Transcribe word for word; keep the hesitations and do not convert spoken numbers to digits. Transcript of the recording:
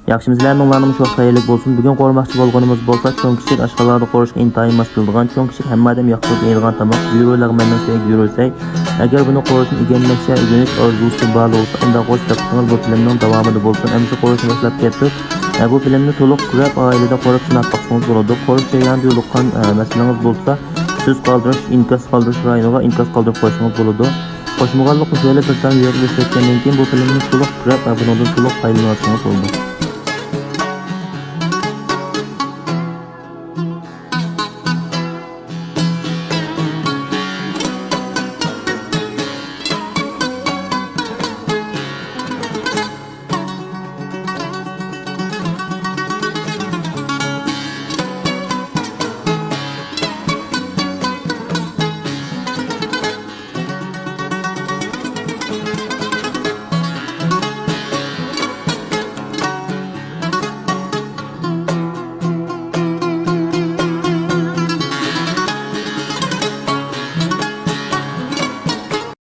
ياخشىمۇ سىلەر، ھەممىڭلارنىڭ شۇ ۋاقىت خەيرلىك بولسۇن. بۈگۈن قورۇماقچى بولغىنىمىز بولسا، چوڭ كىشىلىك ئاشخانىلاردا قورۇشقا ئىنتايىن ماس كېلىدىغان، چوڭ كىشىلىك ھەممە ئادەم ياقتۇرۇپ يەيدىغان تاماق، گۈرۈ لەغمەننىڭ سۈيى گۈرۈ سەي. ئەگەر بۇنى قورۇشنى ئۆگەنمەكچى، ئۆگىنىش ئارزۇسى بار بولسا، ئۇنداق بولسا دىققىتىڭىز بۇ فىلىمنىڭ داۋامىدا بولسۇن. ئەمدى قورۇشنى باشلاپ كەتتۇق. ئە، بۇ فىلىمنى تولۇق كۆرۈپ، ئائىلىدە قورۇپ سىناپ باقسىڭىز بولىدۇ. قورۇش جەريانىدا يولۇققان، ئە، مەسىلىڭىز بولسا، سۆز قالدۇرۇش، ئىنكاس قالدۇرۇش رايونىغا ئىنكاس قالدۇرۇپ قويسىڭىز بولىدۇ. قوشمىغانلىق مۇشۇ يەردە بىر تال يۈرەكنى ئىشلەتكەندىن كېيىن، بۇ فىلىمنى تولۇق كۆرۈپ، ئە، بۇنىڭدىن تولۇق پايدىلىنىۋالسىڭىز بولىدۇ.